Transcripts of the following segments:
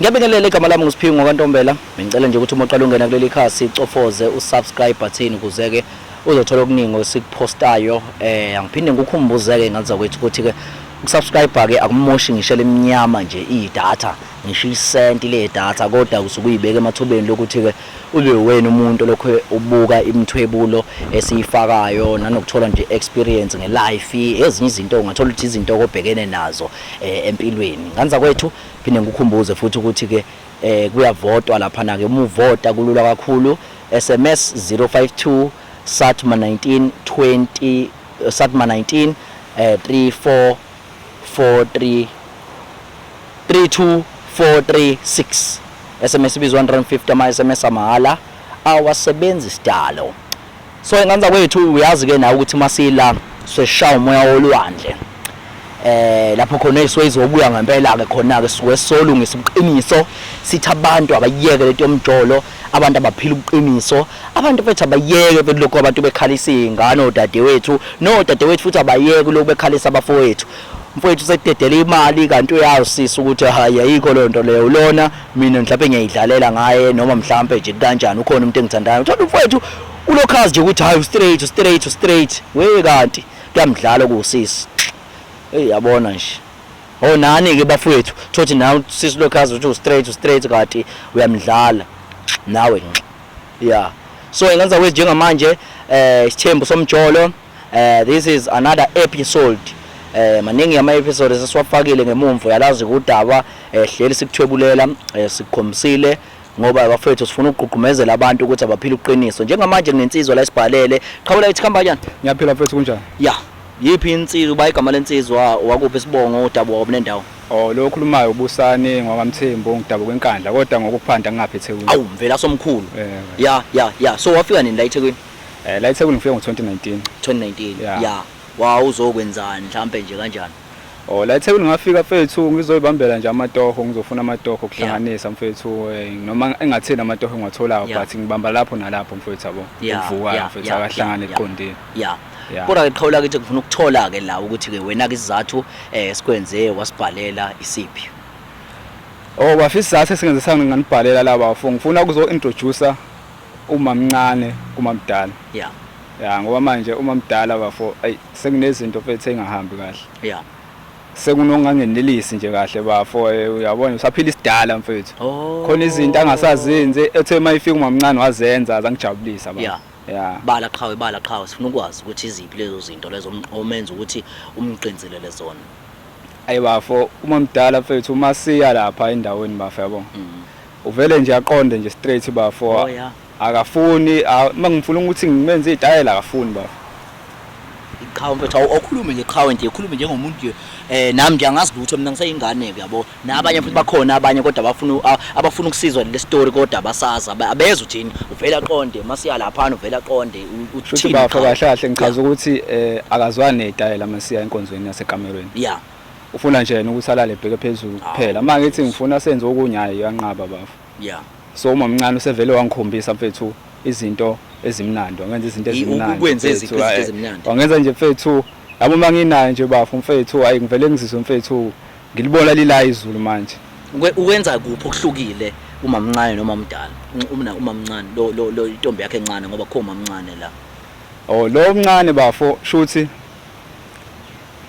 Ngiyabingelela, igama lami nguSiphiwe ngokaNtombela. Bengicela nje ukuthi uma uqala ungena kuleli khasi cofoze usubscribe button ukuze-ke uzothola okuningi osikuphostayo. Angiphinde ngikukhumbuze-ke ngane zakwethu ukuthi-ke ukusubscribe-ke akumoshi ngisho elimnyama nje idatha, ngisho isenti ledatha, kodwa usuke uyibeka emathubeni lokuthi-ke ube wena umuntu olokhu ubuka imithwebulo esiyifakayo nanokuthola nje experience ngelife, ezinye izinto ungathola ukuthi izinto obhekene nazo empilweni. Ngane zakwethu, phinde ngikukhumbuze futhi ukuthi-ke kuyavotwa laphana-ke. Uma uvota kulula kakhulu, SMS 052 SATMA 19 20 SATMA 19 34 43 32436. SMS ibizwa 150, ama SMS amahhala, awasebenzi sidalo. So ingane zakwethu, uyazi ke nawe ukuthi masila seshaya umoya wolwandle, lapho khona isuke izobuya ngempela ke khona ke suke solungisa ubuqiniso, sithi abantu abayeke lento yomjolo, abantu abaphila ubuqiniso, abantu mfethu abayeke mfethu lokho abantu bekhalisa izingane odadewethu, nodadewethu futhi abayeke lokhu bekhalisa abafowethu. Mfowethu sekudedela imali kanti uyazisisa ukuthi hayi, ayikho leyo nto leyo, lona mina mhlawumbe ngiyayidlalela ngaye, noma mhlawumbe nje kanjani ukhona umuntu engithandayo. Uthola umfowethu ulokhazi nje ukuthi hayi, straight straight straight, we kanti kuyamdlala kuwusisi. Hey, yabona nje. Oh, nani ke bafowethu, thothi nawe sisi lokhazi ukuthi u-straight straight kanti uyamdlala nawe. Yeah, so ingane zakwethu, njengamanje isithembu somjolo, this is another episode. Maningi ama episodes esesiwafakile ngemumva, uyalazi udaba, hleli sikuthwebulela, sikukhombisile ngoba bafethu sifuna ukugqugqumezela abantu ukuthi abaphila uqiniso. Njengamanje kunensizwa la isibhalele. Qhawula ithi, khamba kanjani? Ngiyaphila mfethu, kunjani? Ya, yiphi insizwa, uba igama lensizwa, wakuphi isibongo, udaba wakuphi nendawo? Oh, lo okhulumayo uBusani ngwakaMthembu, ngidabuka eNkandla kodwa ngokuphanda ngingapha eThekwini. Awu, mvela somkhulu. Ya, so wafika nini la eThekwini? La eThekwini ngifike ngo-2019. 2019? Yeah. Ya, wawuzokwenzani mhlambe nje, kanjani? Oh, la eThekwini ngafika mfethu ngizoyibambela nje amatoho, ngizofuna amatoho kuhlanganisa mfethu, noma engatheni amatoho engiwatholayo, but ngibamba lapho nalapho mfethu, yabo. Ukuvukayo mfethu akahlangane eqondile. Kodwa ke qhawula kithi, ngifuna ukuthola ke la ukuthi ke wena ke isizathu sikwenze wasibhalela isiphi? Oh bafisa, isizathu esingenze sanganibhalela la bafo, ngifuna ukuzo introduce umamncane kumamdala. Ya, ngoba manje umamdala bafo, ay, sekunezinto mfethu engahambi kahle. Sekunongangenelisi nje kahle bafo, uyabona usaphila isidala mfethu. Khona izinto angasazenzi ethe mayifika umamncane wazenza zangijabulisa bafo. Ya. Bala qhawe, bala qhawe, sifuna ukwazi ukuthi iziphi lezo zinto lezo omenza ukuthi umqinzelele zona. Ayi bafo, umamdala mfethu uma siya lapha endaweni bafo, yabo. Uvele nje aqonde nje straight bafo. Akafuni, uma ngifuna ukuthi ngimenze itayela akafuni bafo. Qhawe mfethu, awukhulume nje qhawe nje, ukhulume njengomuntu nje, nami nje angazi lutho mina, ngiseyingane ke, yabo. Nabanye futhi bakhona abanye kodwa abafuna abafuna ukusizwa le story kodwa abasazi, abezwe uthini, uvela aqonde masiya lapha, uvela aqonde. Shuthi uthini bafo, qhawe? Kahle kahle ngichaza ukuthi akazwani nezitayela masiya enkonzweni yasekamerweni. Ufuna nje yena ukuthi alale ebheke phezulu kuphela. Uma ngithi ngifuna senze okunye, hayi, uyanqaba bafo. So umamncane usevele wangikhombisa mfethu izinto ezimnandi, wangenza izinto ezimnandi. Ukwenze eziphi izinto ezimnandi? Wangenza nje mfethu, yabo, uma nginayo nje bafo mfethu, hayi, ngivele ngizizwe mfethu ngilibona lila izulu manje. Ukwenza kuphi okuhlukile umamncane noma umdala? Uma umamncane lo intombi yakhe encane, ngoba kho umamncane la. Oh, lo omncane bafo, shuthi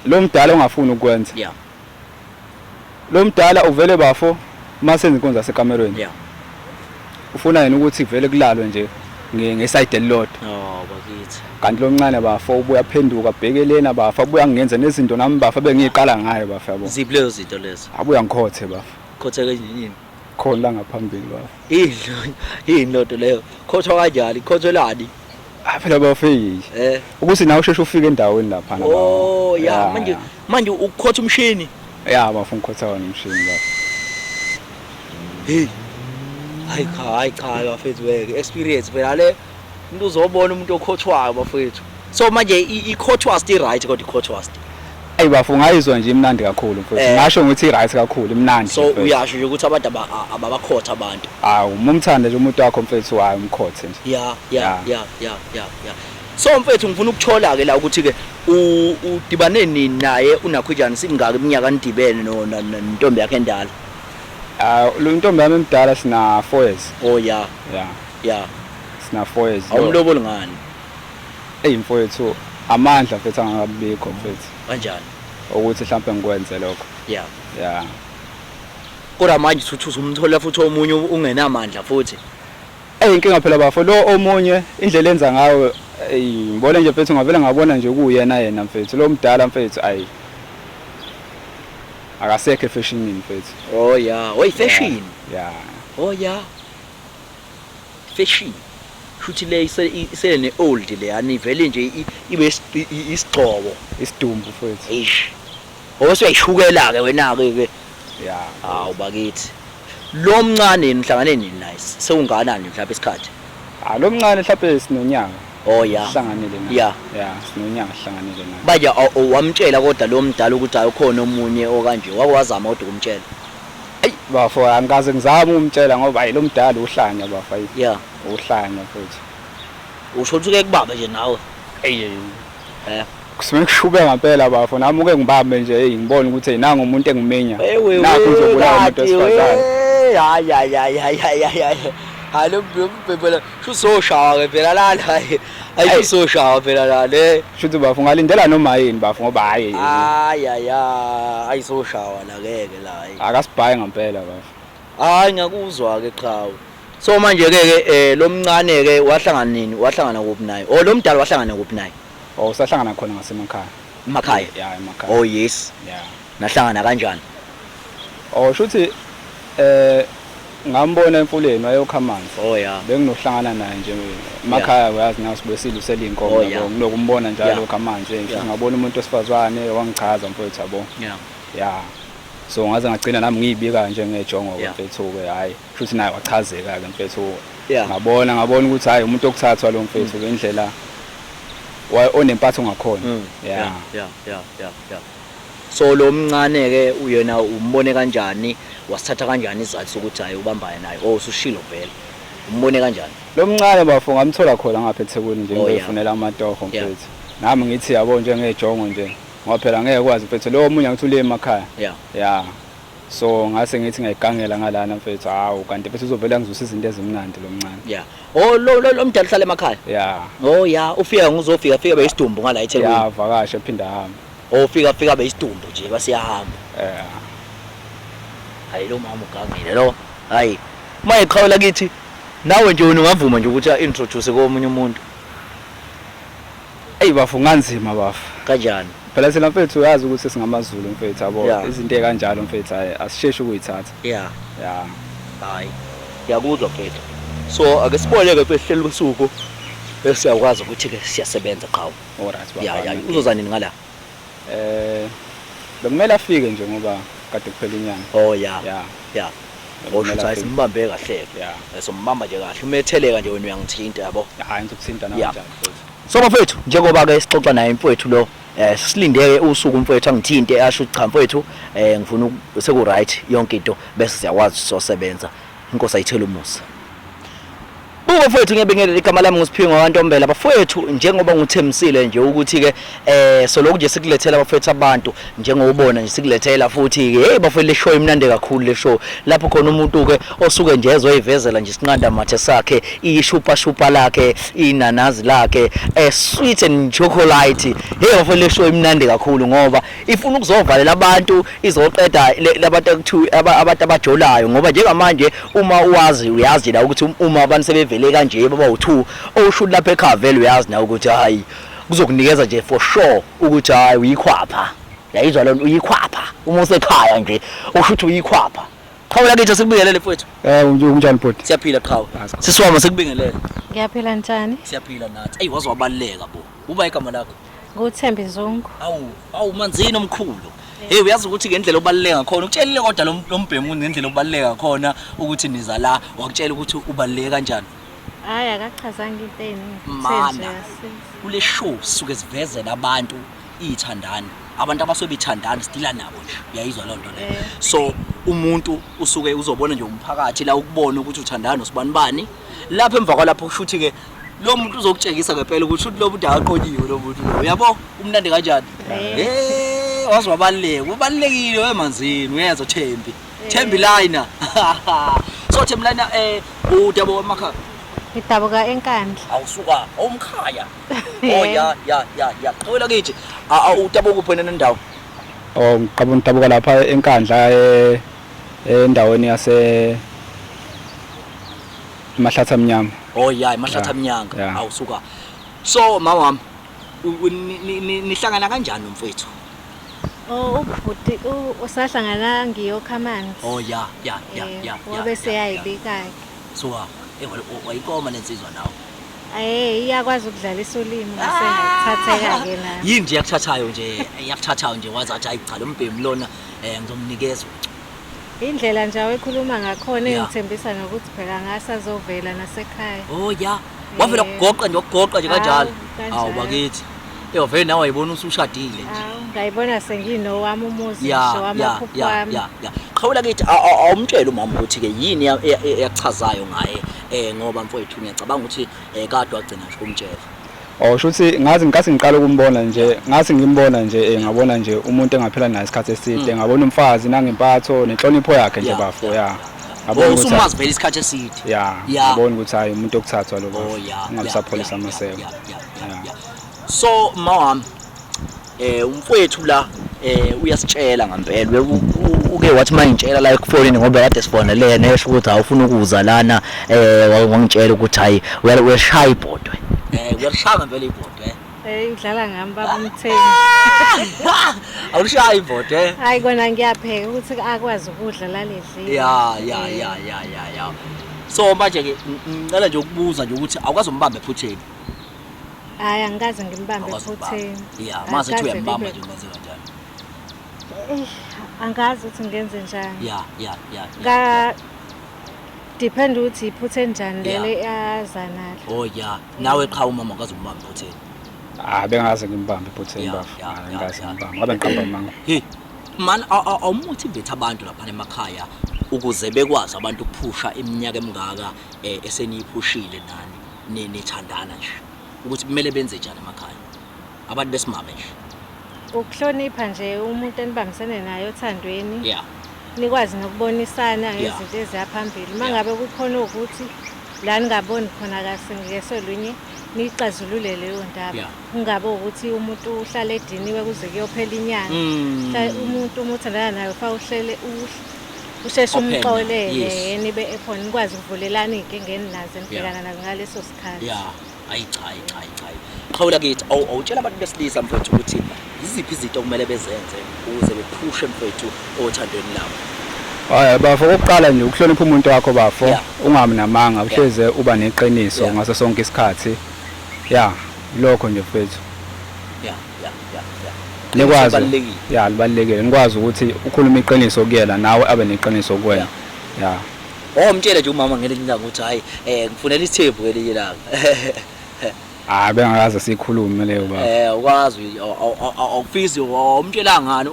lo mdala ongafuni ukwenza. Lo mdala uvele bafo uma senza inkonzo yasekamerweni. Ufuna yena ukuthi vele kulalwe nje ngeside elilodwa. Oh bakithi. Kanti lo mncane bafo ubuya phenduka abhekelena bafo, abuya ngenze nezinto nami bafo bengiyiqala ngayo bafo, yabo. Ziphi lezo zinto lezo? Abuya ngikhothe bafo. Khotheke yini? Khona la ngaphambili bafo. Yini lento leyo? Khothwa kanjani? Khothwelani? Ah, phela bafo yi. Ukuthi nawe usheshe ufike endaweni lapha. Oh ya, manje ukukhotha umshini. Ya bafo, ngikhotha wona umshini bafo. Hey. Hayi cha, hayi cha bafethu, weke experience phela le, umuntu uzobona umuntu okhothwayo bafethu. So manje i-khothwast i-right kodwa i-khothwast? Ayi bafo, ungayizwa nje imnandi kakhulu mfethu. Ngasho ngithi i-right kakhulu, imnandi. So mfethu. Uyasho nje ukuthi abantu ababakhotha abantu. Hawu, uma umthanda nje umuntu wakho mfethu, hayi, umkhothe nje. Ya. So mfethu, ngifuna ukuthola ke la ukuthi ke udibane nini naye unakhujani, singaka iminyaka nidibene no nentombi yakhe endala? Ah, lo ntombi yami emdala sina 4 years. Oh yeah. Yeah. Yeah. Sina 4 years. Awumloboli ngani? Ey mfowethu amandla mfethu angakabikho mfethu. Kanjani? Ukuthi mhlambe ngikwenze lokho. Yeah. Yeah. Kodwa manje uthi uzumthola futhi omunye ungenamandla futhi. Ey inkinga phela bafo lo omunye indlela enza ngayo ey ngibona nje mfethu ngavele ngabona nje kuyena yena mfethu lo mdala mfethu ayi akasekho efashionini mfethu. Oh yeah, oyi fashion. Yeah. Oh yeah. Fashion. Shuthi le isele ne old le yani vele nje ibe isigxobo. Isidumbu mfethu. Eish. Osuyayishukela ke wena ke ke. Yeah. Hawu bakithi. Lo mncane nihlangane nini naye? Sewunganani mhlawumbe isikhathi? Ah lo mncane mhlawumbe sinonyaka. Oh yeah. Sihlanganile naye. Yeah. Yeah, sinonyaka sihlanganile naye. Manje wamtshela kodwa lo mdala ukuthi ayikhona omunye okanje. Wake wazama kodwa ukumtshela. Ey bafo angikaze ngizame ukumtshela ngoba hayi lo mdala uhlanya bafo ayi. Yeah. Uhlanya futhi. Usho ukuthi uke kubambe nje nawe. Ey. Eh. Kusuke kushube ngempela bafo nami uke ngibambe nje hey ngibone ukuthi hey nangu umuntu engiminya. Nakho uzobulawa umuntu wesifazane. Hayi hayi hayi hayi hayi hayi. Hayi lo mbhebhela shusoshaya ke phela lana. Hayi shusoshaya phela lana. Shuthi bafo ngalindela noma yini bafo ngoba hayi. Hayi hayi ayisoshawa la ngeke la hayi. Akasibhayi ngempela bafo. Hayi ngiyakuzwa ke qhawe. So manje ke ke lo mncane ke wahlangana nini? Wahlangana kuphi naye? Oh lo mdala wahlangana kuphi naye? Oh sahlangana khona ngasemakhaya. Emakhaya? Yeah, emakhaya. Oh yes. Yeah. Nahlangana kanjani? Oh shuthi ngambona emfuleni wayokha amanzi. Oh yeah. Benginohlangana naye nje emakhaya uyazi nawe sibuyisile usele inkomo yabo. Nginokumbona njalo okha amanzi nje ngabona umuntu osifazwane wangichaza mfowethu yabo. Yeah. Yeah. So ngaze ngagcina nami ngiyibika nje ngejongo mfethu ke hayi shuthi naye wachazeka ke mfethu. Ngabona ukuthi hayi umuntu okuthathwa lo mfethu ngendlela onempatho ngakhona. Yeah. Yeah, yeah, yeah, yeah. So lo mncane ke uyena umbone kanjani? Wasithatha kanjani isizathu sokuthi hayi ubambaye naye? Oh usushilo vele. Umbone kanjani? Lo mncane bafo ngamthola khona ngapha eThekwini nje ngiyofunela amatoho mfethu. Nami ngithi yabo nje ngejongo nje ngoba phela ngeke kwazi mfethu lo omunye ngithi ule emakhaya. Yeah. Yeah. So ngase ngithi ngiyigangela ngalana mfethu hawu kanti mfethu uzovela ngizwisa izinto ezimnandi lo mncane. Yeah. Oh lo mdala uhlala emakhaya. Yeah. Oh yeah, ufika nguzofika fika beyisidumbu ngala eThekwini. Yeah, vakashe phinda hamba. Oh fika beyisidumbu nje basiyahamba. Yeah. Hayi lo mama ugangile lo. Hayi. Maye qhawula kithi nawe nje wena ungavuma nje ukuthi introduce komunye umuntu. Ey bafo nganzima bafo. Kanjani? Phela thina mfethu uyazi ukuthi singamaZulu mfethu yabo izinto ekanjalo mfethu hayi asisheshi ukuyithatha. Yeah. Yeah. Hayi. Ngiyakuzwa mfethu. So ake sibone ke behleli usuku bese siyakwazi ukuthi ke siyasebenza qhawe. Alright baba. Yeah, yeah. Uzoza nini ngala? Bekumele afike nje ngoba kade kuphela inyanga. Oh yeah. Yeah. Yeah. Osho ukuthi simbambe kahle ke. Yeah. Sombamba nje kahle. Umetheleka nje wena uyangithinta yabo. Hayi ngizokuthinta nawe njalo futhi. So bafethu njengoba ke sixoxa naye mfowethu lo silindeke usuku mfowethu angithinte asho cha mfowethu ngifuna seku right yonke into bese siyakwazi sosebenza. Inkosi ayithele umusa. Buka mfowethu ngiyabingelela igama lami nguSiphingo kaNtombela bafowethu njengoba ngithembisile nje ukuthi ke solokhu nje sikulethela bafowethu abantu njengobona nje sikulethela futhi ke hey bafowethu le show imnandi kakhulu le show lapho khona umuntu ke osuke nje ezoyivezela nje isinqanda mathe sakhe ishupa shupa lakhe inanazi lakhe sweet and chocolate. Hey bafowethu le show imnandi kakhulu ngoba ifuna ukuzovalela abantu izoqeda labantu abantu abajolayo ngoba njengamanje uma uwazi uyazi la ukuthi uma abantu sebevele kanje baba u2 owusho lapha ekhaya vele uyazi na ukuthi hayi kuzokunikeza nje for sure ukuthi hayi uyikhwapha. Yayizwa lona uyikhwapha uma usekhaya nje usho ukuthi uyikhwapha. Qhawe lakithi sikubingelele mfowethu. Unjani bhuti? Siyaphila qhawe. Sisiwama sikubingelele. Ngiyaphila njani? Siyaphila nathi. Ey waze wabaluleka bo. Uba igama lakho? NguThembi Zungu. Awu manzini omkhulu. Hey uyazi ukuthi ngendlela obaluleka ngakhona ukutshelile kodwa lo mbhemu ngendlela obaluleka ngakhona ukuthi niza la wakutshela ukuthi ubaluleke kanjani. Hayi akachazanga into eningi. Mana kule show sisuke sivezela abantu ithandana. Abantu abasuke bethandana sidila nabo nje. Uyayizwa loo nto leyo. So umuntu usuke uzobona nje umphakathi la ukubona ukuthi uthandana nosibani bani. Lapha emva kwalapho kushuthi ke lo muntu uzokutshengisa ngempela ukuthi lo muntu akaqonyiwe lo muntu lo. Uyabo umnandi kanjani? Wazi wabaluleka. Ubalulekile wemanzini uyezwa Thembi. Thembi Liner. So Thembi Liner udabuka emakhaya. Ngidabuka eNkandla. Awusuka awumkhaya. Oh ya ya ya ya. Qhawela kithi. Udabuka kuphi wena nendawo? Oh ngiqhamuka ngidabuka lapha eNkandla endaweni yase Mahlatha Mnyama. Oh ya, Mahlatha Mnyanga. Awusuka. So mama wami nihlangana kanjani nomfowethu? Oh ubhuti usahlangana ngiyokha amanzi. Oh ya ya ya ya. Wabe seyayibika. Suka wayikoma lensizwa nawe. Eh iyakwazi ukudlalisa ulimi ngase ngithatheka ke na. Yini nje yakuthathayo nje yakuthathayo nje wazi athi hayi cha lo mbhemu lona ngizomnikeza. Indlela nje awekhuluma ngakhona engithembisa nokuthi phela ngasazovela nasekhaya. Oh ya. Wavela kugoqa nje wakugoqa nje kanjalo. Awu bakithi. Vele nawe wayibona usushadile nje. Awu ngayibona senginowami umuzi ngisho wamaphupho wami. Ya ya. Qhawula kithi awumtshela umama ukuthi ke yini eyakuchazayo ngaye ngoba mfowethu ngiyacabanga ukuthi kade wagcina nje ukumtshela. Oh shuthi ngazi ngikathi ngiqala ukumbona nje ngathi ngimbona nje ngabona nje umuntu engaphila naye isikhathi eside ngabona umfazi nangempatho nenhlonipho yakhe nje bafo ya. Ngabona ukuthi usumazi vele isikhathi eside. Ya ngabona ukuthi hayi umuntu okuthathwa lo bafo. Ungabisapholisa amaseko. So mama umfowethu la uyasitshela ngempela uke wathi mangitshela la ekufonini ngoba kade sifonelene esho ukuthi awufuna ukuza lana wangitshela ukuthi hayi uyashaya ibhodwe uyashaya ngempela ibhodwe udlala ngami baba umthengi awushaya ibhodwe hayi kona ngiyapheka ukuthi akwazi ukudla lalidli ya ya ya ya ya ya so manje ke ngicela nje ukubuza nje ukuthi awukwazi umbambe ephutheni. Hayi angikaze ngimbambe ephutheni. Ya mase uthi uyambamba nje kwenze kanjani? Angazi ukuthi ngenze njani. Ya ya ya. Ka depend ukuthi iphuthe njani lele aza nalo. Oh ya, nawe qha umama akaze umbambe ephutheni. Ah bengaze ngimbambe ephutheni bafo. Angaze ngimbambe. Ngabe ngiqamba amanga. Hey man awumotivate abantu lapha emakhaya ukuze bekwazi abantu ukuphusha iminyaka emingaka eseniyiphushile nani nithandana nje. Ukuthi kumele benze njani emakhaya abantu besimame nje. Ukuhlonipha nje umuntu enibambisene naye othandweni. Yeah. Nikwazi nokubonisana ngezinto eziyaphambili. Mangabe kukhona ukuthi la ningaboni khona kahle ngesolunye nixazulule leyo ndaba. Kungabe ukuthi umuntu uhlale ediniwe kuze kuyophela inyanga. Umuntu umuthandana naye ufa uhlele usheshe umxolele nibe ekhona nikwazi ukuvulelana inkinga eninazo enibhekana nazo ngaleso sikhathi. Yeah. Ayi cha cha cha. Qhawula kithi awutshela abantu besilisa mfowethu ukuthi yiziphi izinto okumele bezenze ukuze bephushe mfowethu othandweni labo. Hayi bafo okokuqala nje ukuhlonipha umuntu wakho bafo ungabi namanga uhleze uba neqiniso ngaso sonke isikhathi. Ya lokho nje mfowethu. Ya ya ya ya. Nikwazi. Ya libalekile nikwazi ukuthi ukhuluma iqiniso kuyena nawe abe neqiniso kuwena. Ya. Oh mtshele nje umama ngelinye ilanga ukuthi hayi ngifunela isithembu ngelinye ilanga. Ah bengakaze sikhulume leyo baba. Ukwazi awufisi awumtshela ngani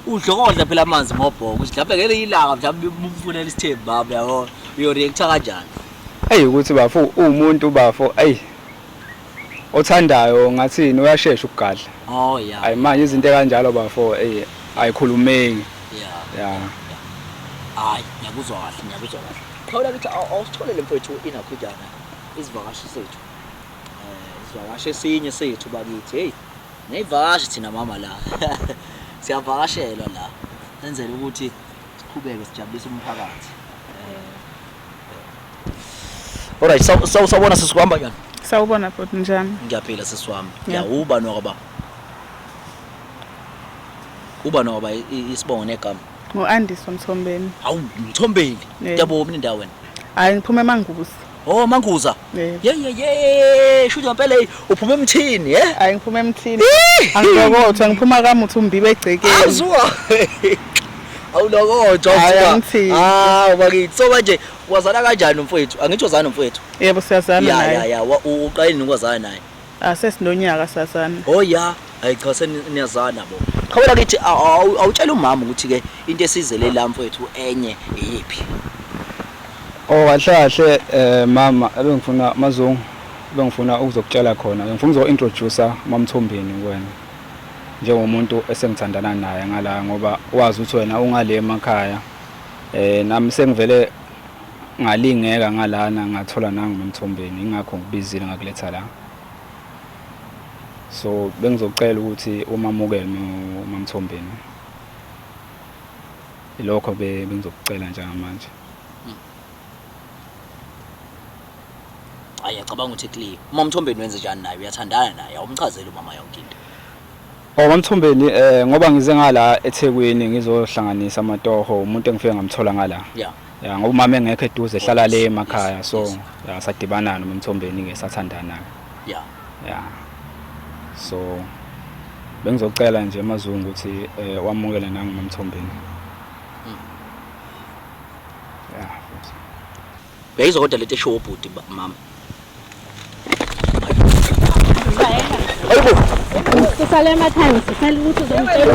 udlokodla phela amanzi ngobhoko ukuthi mhlawumbe ngelinye ilanga mhlawumbe umfunela isithembu baba yabo uyoreacta kanjani? Hey ukuthi bafo umuntu bafo ey othandayo ngathini uyashesha ukugadla. Oh yeah. Ayi manje izinto kanjalo bafo ey ayikhulumeki. Yeah. Yeah. Hayi ngiyakuzwa kahle ngiyakuzwa kahle. Qhawula ukuthi awusitholele mfowethu inakhujana isivakashi sethu. Isivakashi esinye sethu bakithi. Hey neyivakashi thina mama la. Siyavakashelwa la. Senzele ukuthi siqhubeke sijabulise umphakathi. Alright, sawubona sisi kuhamba njani? Sawubona bhuti njani? Ngiyaphila sisi wami. Ngiyawuba noba. Uba noba isibongo negama. Ngu-Andiswa Mthombeni. Hawu Mthombeni. Ngiyabona mina indawo wena. Hayi ngiphuma eManguza. Oh Manguza. Ye ye ye shuthi ngempela uphuma emthini eh? Hayi ngiphuma emthini. Angilokothwa ngiphuma kamuthi umbibe egcekeni. Azuwa. Awulokothwa usuka. Ah bakithi. So manje wazana kanjani nomfowethu? Angithi wazana nomfowethu. Yebo siyazana naye. Ya ya ya uqale nini ukwazana naye? Asesinonyaka sazana. Oh ya, hayi cha seniyazana bo. Qhawela kithi awutshela umama ukuthi ke into esizele la mfowethu enye iyiphi. Oh kahle kahle mama ebengifuna Mazungu ebengifuna ukuzokutshela khona ngifuna uzo introduce MaMthombeni kuwena njengomuntu esengithandana naye ngala ngoba wazi ukuthi wena ungale emakhaya. Nami sengivele ngalingeka ngalana ngathola nangu Mamthombeni, ingakho ngikubizile ngakuletha la. So bengizocela ukuthi umamukele uMamthombeni. Ilokho bengizokucela njengamanje. Hayi, ngiyacabanga ukuthi clear. UMamthombeni wenze njani naye? Uyathandana naye? Awumchazeli umama yonke into. Oh Mamthombeni, ngoba ngize ngala eThekwini ngizohlanganisa amatoho, umuntu engifike ngamthola ngala. Ya, ngoba umama engekho eduze, ehlala le emakhaya, so ya, sadibana noMamthombeni ke, sathandana. Ya. So bengizocela nje amazungu ukuthi wamukele nangu Mamthombeni. Ya, futhi. Uyayizwa kodwa lento eshiwo ubhuti mama. Ayibo. Sisale emakhaya, sisale ukuthi uzongitshela.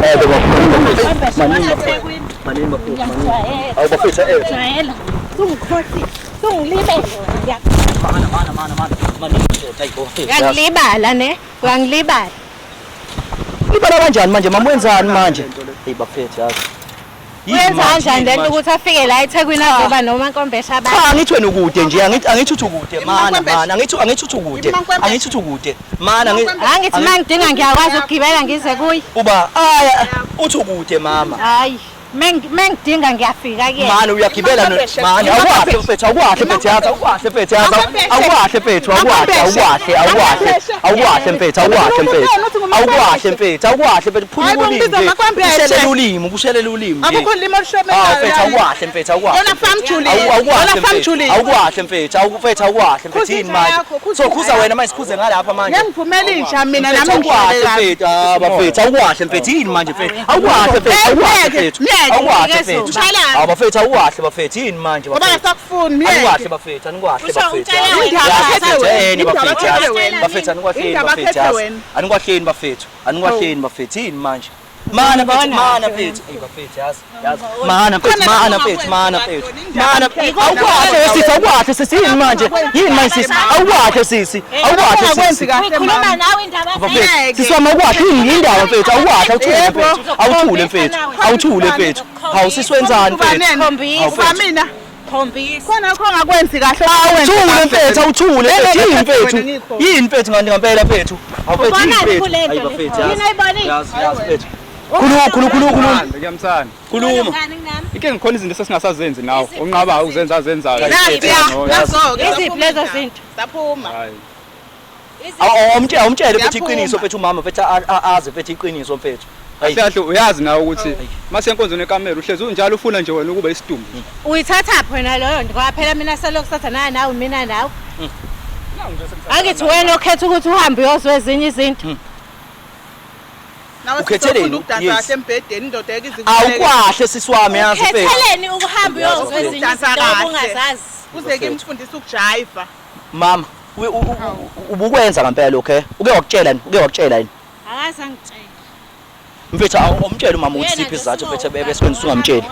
Manini bafethu, manini. Awu bafethu eh. Jwayela. Sungikhohlise. Sungilibele. Mana mana mana mana. Manini ndoda, ayibo bafethu. Uyangilibala ne? Uyangilibala. Libala kanjani manje mama, wenzani manje? Hey bafethu, yazi. Wenza kanjani lento ukuthi afike la eThekwini azoba noma nkombesha abantu? Cha, angithi wena ukude nje, angithi uthi ukude mana mana, angithi uthi ukude, angithi uthi ukude mana. Angithi uma ngidinga ngiyakwazi ukugibela ngize kuye. Uba aya uthi ukude mama. Hayi, mengidinga ngiyafika kuyena. Mana uyagibela mana, awukahle mfethu, awukahle mfethu, yazi awukahle mfethu, yazi awukahle mfethu, awukahle, awukahle, awukahle, awukahle mfethu, awukahle mfethu, awukahle mfethu, awukahle mfethu, phuma ulimi nje, kushelela ulimi, kushelela ulimi nje. Akukho ulimi olushomelayo. Hawu mfethu, awukahle mfethu, awukahle. Yona farm Julie. Awukahle Yona farm Julie. Awukahle mfethu, awufethu, awukahle mfethu, yini manje? So khuza wena manje, sikhuze ngalapha manje. Ngiyangivumela inja mina nami. Awukahle mfethu, ah bafethu, awukahle mfethu, yini manje mfethu? Awukahle mfethu, awukahle mfethu. Awukahle mfethu. Hawu bafethu, awukahle bafethu, yini manje Ngoba bafethu? ngisakufuni myeke. Anikwahle bafethu, anikwahle bafethu. Indaba Yazi, phethe yini wena. bafethu, Indaba yazi. phethe wena. Bafethu anikwahleni Indaba bafethu, phethe yazi. wena. Anikwahleni bafethu, anikwahleni bafethu, yini manje? Mana mfethu, mana mfethu. Ey bafethu, yazi, yazi. Mana mfethu, mana mfethu, mana mfethu. Mana, awukahle sisi, awukahle sisi, yini manje? Yini manje sisi? Awukahle sisi, awukahle sisi. Ngikhuluma nawe indaba. Bafethu, sisi wami, awukahle, yini indaba mfethu? Awukahle, awuthule mfethu, awuthule mfethu, awuthule mfethu. Hawu sisi, wenzani mfethu? Khombisa. Uba mina. Khombisa. Khona kho ngakwenzi kahle. Awuthule mfethu, awuthule mfethu, yini mfethu? Ngikho. Yini mfethu kanti ngempela mfethu? Hawu mfethu, yini Ubonani mfethu? kule nto Hayi le? bafethu, yazi. Yini oyibonile? Yazi, yazi mfethu. Khuluma, khuluma, khuluma, khuluma. Ngiyamthanda. Khuluma. Inkinga ngikhona izinto esesingasazenzi nawe. Unqaba ukuzenza azenzayo. Nazo-ke. Iziphi lezo zinto? Saphuma. Hayi. Awumtshele, awumtshele mfethu Siyaphuma. iqiniso mfethu, umama mfethu azi mfethu iqiniso mfethu. Hayi. Kahle kahle uyazi nawe ukuthi mase enkonzweni ekamera uhlezi unjalo, ufuna nje wena ukuba isidumbu. Uyithatha wena leyo nto ngoba phela mina selokhu sathandana nawe, mina nawe. Angithi wena okhetha ukuthi uhambe uyozwa ezinye izinto. Nawe Ukhetheleni? sifuna ukudansa Yes. kahle embhedeni, indoda yeke Awukwahle sisi wami, yazi mfethu. Ukhetheleni ukuhamba uyozwa ezinye Udansa izinto kahle. obungazazi? Kuze ke imfundise ukujiva. Mama, ubukwenza ngempela lokho eh? Uke wakutshela yini? Uke wakutshela yini? Akaze angitshele. Mfethu, awumtshele umama ukuthi siphi isizathu mfethu besikwenza ungamtsheli.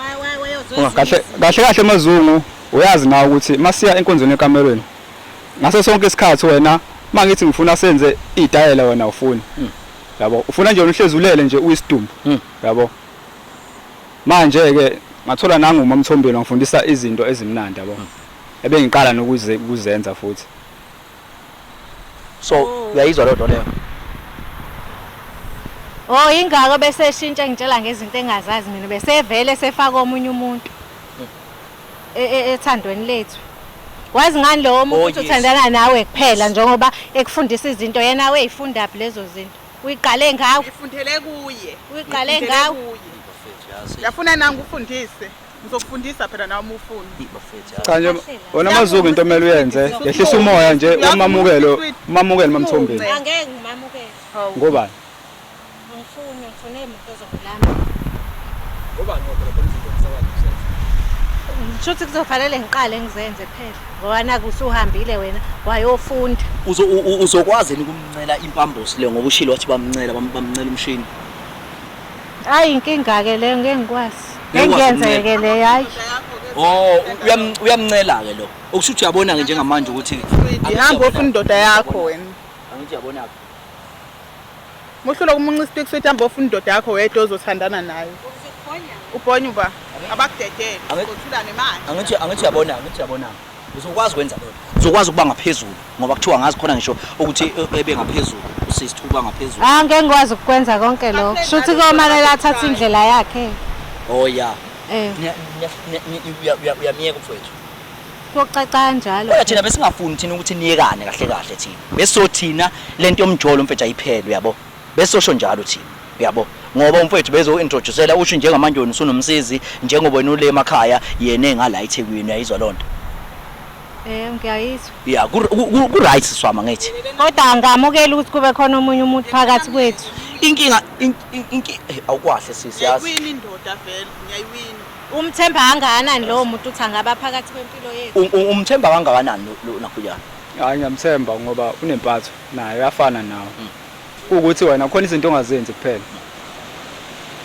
Kahle kahle kahle mazungu, uyazi nawe ukuthi masiya enkonzweni ekamerweni ngaso sonke isikhathi wena mangithi ngifuna senze idayela wena ufuni. Yabo, ufuna nje uhlezi ulele nje uyisidumbu. Yabo. Manje ke ngathola nangu uMamthombeni wangifundisa izinto ezimnandi, yabo. Ebengiqala nokuze kuzenza futhi. So uyayizwa loo nto leyo. Oh, ingako bese eshintsha ngitshela ngezinto engazazi mina, bese vele sefaka omunye umuntu ethandweni lethu. Wazi ngani lowo muntu Oh, ukuthi yes. uthandana nawe kuphela, njengoba ekufundisa izinto yena weyifundaphi lezo zinto. Uyiqale ngawe, Ngifundele kuye. uyiqale Ngifundele ngawe. kuye. Uyafuna nangu ufundise. Ngizokufundisa phela nawe uma ufuna. Cha nje wena mazungu, into omele uyenze yehlisa umoya nje, umamukelo, umamukele Mamthombeni. Angeke ngimamukele. Ngobani? Angifuni, ngifune umuntu ozongilama. Ngobani ngoba phela izinto engisakwazi ukuzenza. Shuthi kuzofanele ngiqale ngizenze phela. Ngoba naku usuhambile wena wayofunda. Uzokwazi yini ukumncela impambosi leyo, ngoba ushilo wathi bamncela, bamncela umshini. Hayi, inkinga ke leyo, ngeke ngikwazi. Ngeke ukwazi Ngeke ngiyenzeke le, hayi. Oh, uyamncela ke lo. Okusho ukuthi uyabona ke njengamanje ukuthi Ihamba ofuna indoda yakho wena. Angithi uyabona ke. Muhlula kumunca isitiki sokuthi hamba ofuna indoda yakho wedwa ozothandana nayo. Ubhonya uba. Abakudedele. Uzothulane manje. Angithi uyabona, angithi uyabona. Uzokwazi ukwenza lokho. Uzokwazi ukuba ngaphezulu ngoba kuthiwa ngazi khona ngisho ukuthi ebe ngaphezulu usister uba ngaphezulu. Ah, ngeke ngikwazi ukukwenza konke lokho. Shuthi komanele athathe indlela yakhe. Oh yeah. Eh. Uyamiyeka mfowethu. Kuyocaca kanjalo. Kodwa thina besingafuni thina ukuthi niyekane kahle kahle thina. Besothina lento yomjolo mfethu ayiphele uyabo. Besosho njalo thina uyabo. Ngoba umfowethu bezo introducela usho njengamanje wena usunomsizi njengoba wena ule emakhaya yena engala eThekwini uyayizwa lonto. Eh ngiyayizwa. Yeah, ku right siswama ngithi. Kodwa angamukeli ukuthi kube khona omunye umuntu phakathi kwethu. Inkinga awukwahle sisi yazi. Ngiyayiwina indoda vele, ngiyayiwina. Umthemba kangakanani lowo muntu uthi angaba phakathi kwempilo yethu? Umthemba kangakanani lo nakhuya? Hayi ngiyamthemba ngoba unempatho naye uyafana nawe. Ukuthi wena khona izinto ongazenzi kuphela.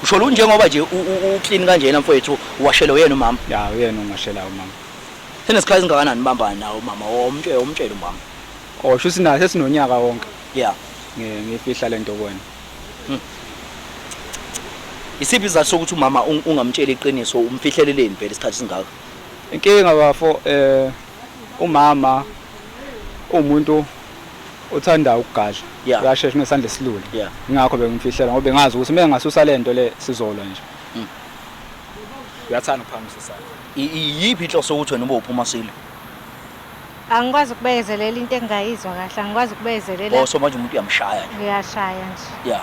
Usho lo njengoba nje u clean kanjena mfowethu uwashela uyena umama. Ya uyena ongashela umama. Senesikhathi singakanani nibambana nawe umama? Omtshele umtshele umama. Oh shuthi naye sesinonyaka wonke. Yeah. Ngifihla lento kuwena. Isiphi isizathu sokuthi umama ungamtsheli iqiniso umfihleleleni vele isikhathi singaka? Inkinga bafo umama umuntu othanda ukugadla. Uyashesha unesandla esilula. Ingakho bengimfihlela ngoba bengazi ukuthi uma ngasusa lento le sizolwa nje. Uyathanda ukuphakamisa isandla. Iyiphi inhloso ukuthi wena ube uphuma silo? Angikwazi ukubekezelela into engingayizwa kahle, angikwazi ukubekezelela. Oh so manje umuntu uyamshaya nje. Uyashaya nje. Yeah.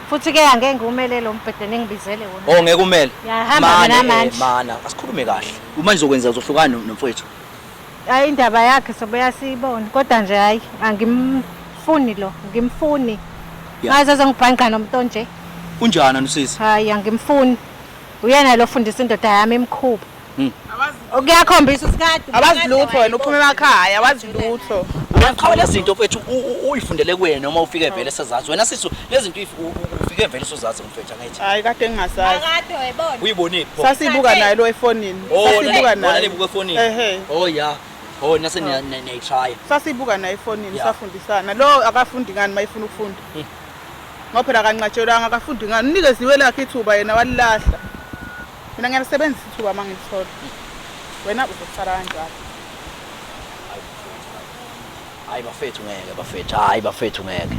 Futhi ke angeke ngiwumele lo mbhede ningibizele wona. Oh ngeke umele. Ngiyahamba mina manje. Mana, asikhulume kahle. Uma nizokwenza uzohlukana nomfowethu. Hayi indaba yakhe sobuya siyibone kodwa nje hayi angimfuni lo, ngimfuni. Ngaze azongibhanqa nomuntu nje. Unjani usisi? Hayi angimfuni. Uyena lo fundisa indoda yami imkhuba. Kuyakhombisa ukuthi kade abazi lutho wena uphuma emakhaya abazi lutho. Uyaqhawe lezi zinto mfethu uyifundele kuye noma ufike vele sezazi. Wena sisu lezi zinto ufike vele sozazi mfethu angithi. Hayi kade ngingasazi. Akade wayibona. Uyibonile pho. Sasibuka naye lo efonini. Sasibuka naye. Nibuka efonini. Oh yeah. Oh nase niyayishaya. Sasibuka naye efonini safundisana. Lo akafundi ngani mayifuna ukufunda. Ngoba phela akanqatshelwanga akafundi ngani. Unikeziwe lakhe ithuba yena walilahla. Mina ngiyalisebenzisa ithuba uma ngilithola. Wena uzosala kanjalo. Hayi bafethu ngeke bafethu. Hayi bafethu ngeke.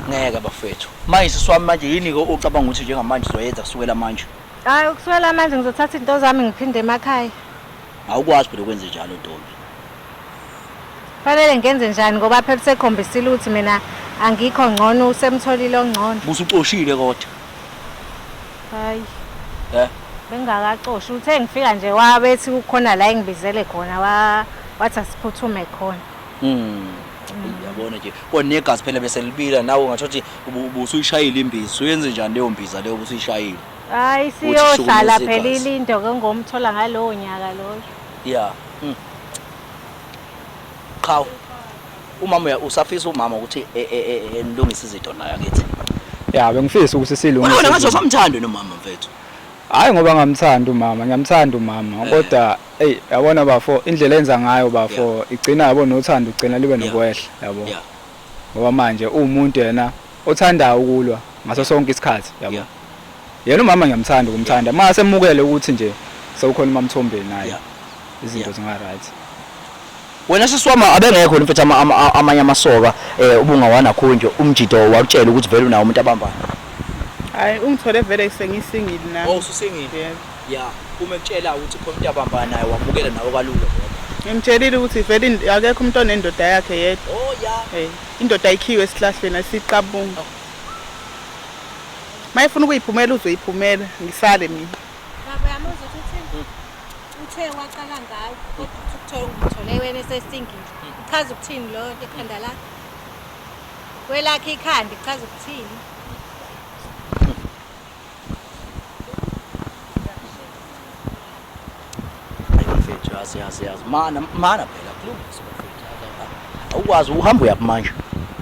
Ngeke bafethu. Manje siswami manje yini ke ucabanga ukuthi njengamanje uzoyenza kusukela manje? Hayi ukusukela manje ngizothatha into zami ngiphinde emakhaya. Awukwazi phela ukwenza njalo ntombi. Fanele ngenze njani ngoba phela sekhombisile ukuthi mina angikho ngcono usemtholile ongcono. Busucoshile kodwa. Hayi. Bengakacoshi uthe ngifika nje wabethi kukhona la engibizele khona wathi asiphuthume khona. Uyabona nje konegazi phela bese libila nawe ungathothi ubusuyishayile imbiza uyenze njani leyo mbiza leyo ubusuyishayile? Hayi siyohlala phela ilindo ke ngomthola ngalowo nyaka loyo. Yeah. Cha umama usafisa umama ukuthi enilungise izinto naye akithi. Ya bengifisa ukuthi silungise. Wena ngathi usamthanda nomama mfethu. Hayi ngoba ngamthanda umama, ngiyamthanda umama kodwa hey yabona bafo indlela enza ngayo bafo igcina yabo nothando ugcina libe nokwehla yabo. Ngoba manje umuntu yena othandayo ukulwa ngaso sonke isikhathi yabo. Yena umama ngiyamthanda ukumthanda mase emukele ukuthi nje sewukhona uMamthombeni naye. Izinto zinga right. Wena siswama abengekho mfethu amanye amasoka ubungawana khonje umjido wakutshela ukuthi vele unawo umuntu abambana. Hayi ungithole vele sengisingile nami. Oh ususingile. Yeah, uma ekutshela ukuthi khona umuntu abambana naye wamukela nawe kalula. Ngimtshelile ukuthi vele akekho umuntu onendoda yakhe yedwa. Oh yeah. Indoda ayikhiwe esihlahleni asiqabunga. Mayifuna ukuyiphumela uzoyiphumela ngisale mina. Baba uyamuzwa ukuthi uthini? Uthe waqala ngawe kodwa uthi ukuthola ungithole wena esesingile. Ichaza ukuthini lo nto ekhanda lakho? Kwelakhe ikhanda ichaza ukuthini? Hayi mfethu yazi yazi yazi. Mana mana phela kulungisa mfethu. Awukwazi uhamba uyaphi manje?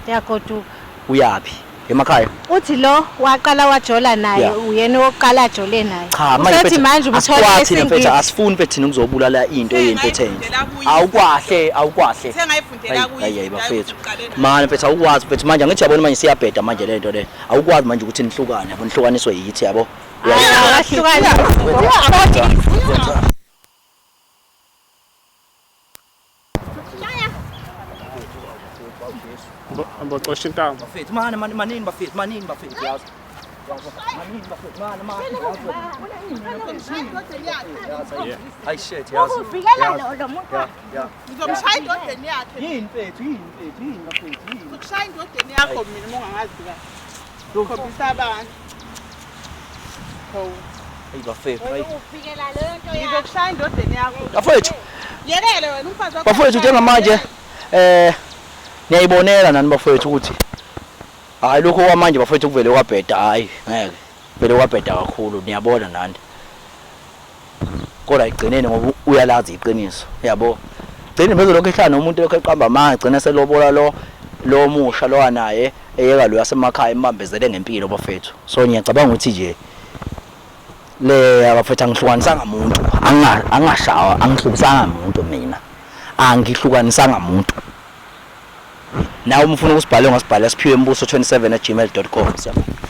Uyagoduka. Uyaphi? Emakhaya. Uthi lo waqala wajola naye uyena oqala ajole naye. Cha manje manje ubuthola esingile. Asifuni mfethu thina ukuzobulala into yento ethenje. Awukwahle awukwahle. Sengayifundela kuyi. Hayi bafethu. Manje mfethu awukwazi mfethu manje angithi yabona manje siyabheda manje lento le. Awukwazi manje ukuthi nihlukane yabo nihlukaniswe yithi yabo. Akahlukani. Ambocosha intambo. Bafethu mane mane manini bafethu manini bafethu yazi. Manini bafethu mane mane. Hayi shit yazi. Ukuvikela lo lo muntu. Yeah. Ngizomshaya indodeni yakhe. Yini mfethu yini mfethu yini bafethu yini. Ngizokushaya indodeni yakho mina uma ungangazi kahle. Khombisa abantu. Hawu. Hey bafethu hayi. Ukuvikela leyo nto yakho. Ngizokushaya indodeni yakho. Bafethu Yekele wena umfazi wakho. bafethu njengamanje eh niyayibonela nani bafethu ukuthi hayi lokho kwamanje bafethu kuvele kwabheda hayi ngeke vele kwabheda kakhulu niyabona nani kodwa igcineni ngoba uyalazi iqiniso yabo gcine bese lokho ehlala nomuntu lokho eqamba amanga gcina selobola lo lo musha lo anaye eyeka lo yasemakhaya embambezele ngempilo bafethu so ngiyacabanga ukuthi nje le abafethu angihlukanisanga muntu angashawa angihlukanisanga muntu mina angihlukanisanga muntu nawe uma ufuna ukusibhala ungasibhala siphiwe mbuso 27@gmail.com siyabonga.